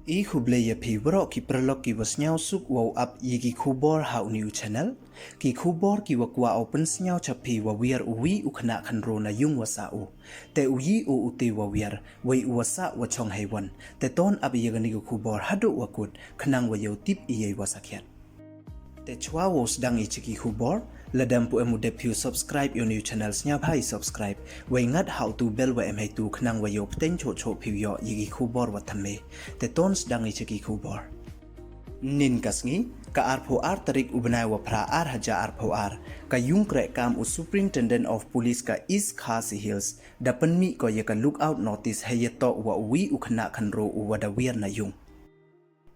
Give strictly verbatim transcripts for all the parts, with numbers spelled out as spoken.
I khublei ïa phi waroh ki paralok ki wa sñiaw suk wow ap ïa ki khubor ha u ni u channel. Ki khubor ki wa kwah u pynsñiaw cha phi wa wiar u wi u khynnah khynraw na yung wa sah u. Te u yi u u te wa wiar, wei u wa sah wa chong hei wan. Te ton ap ïa kani ka khubor haduh wa kut, khnang wa yoh tip ïa i wa sakhiat. Te chwa wow sdang i cha ki khubor, lada em pu em u dep phi u subscribe ïa u ni u channel sñiawbha i subscribe, wei ngat ha u tu bell wa em hei tu khnang wa yoh pteng choh choh phi u yoh ïa ki khubor wa thymme. Te ton sdang i cha ki khubor. Nin ka sngi, ka arphew ar tarik u bnai wa phra ar hajar arphew ar, ka yung kreh kam u Superintendent of Police ka East Khasi Hills, da pynmih ko ïa ka lookout notice hei ïa toh wa u wi u khynnah khynraw u wa da wiar na yung.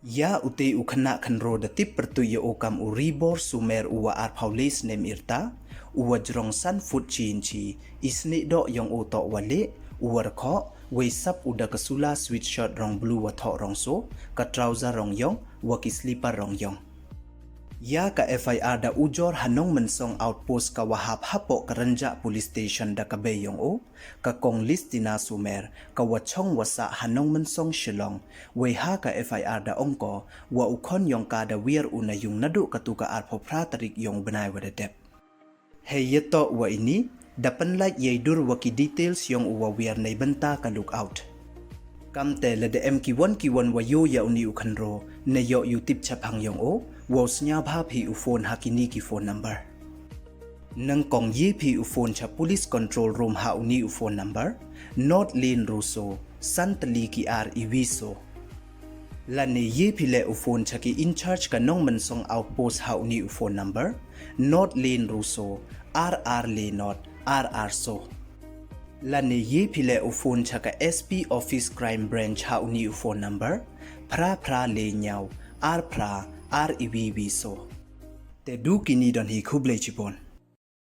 Ïa u te u khynnah khynraw da tip pyrtuit ïa u kam u Ribor Sumer u wa arphew le snem irta, u wa jrong san foot chi inchi, i snieh doh yong u toh wa leh, u wa rkhoh, wei sap u da ka sula sweatshirt rong blue wa thoh rong so, ka trouser rong yong, wa ki slipper rong yong. Ïa ka F I R da ujor ha Nongmynsong outpost ka wa hap hapoh ka Rynjah Police Station da ka bei yong u, ka kong Listina Sumer, ka wa chong wa sah ha Nongmynsong Shillong, wei ha ka F I R da ong ko, wa u khon yong ka da wiar u na yung naduh ka tu ka arphew phra tarik yong u bnai wa da dep. Hei ïa toh wa ini, da pynlait ïa i dur wa ki details yong u wa wiar nei bynta ka lookout. Kam te lada em ki wan ki wan wa yoh ïa u ni u khynraw, ne yoh ïa u tip chaphang yong u, wow sñiawbha phi u phone ha kini ki phone number. Nyngkong ïa phi u phone cha Police Control Room ha u ni u phone number, not lin ruso, san tli ki ar i wiso. Lane ïa phi le u phone cha ki in charge ka Nongmynsong outpost ha u ni u phone number, not lin ruso, ar ar le not, ar ar so. Lane ïa phi le u phone cha ka S P Office Crime Branch ha u ni u phone number, phra phra le ñiaw, ar phra, ar i wi wi so. Te du kini don hi khublei chibon.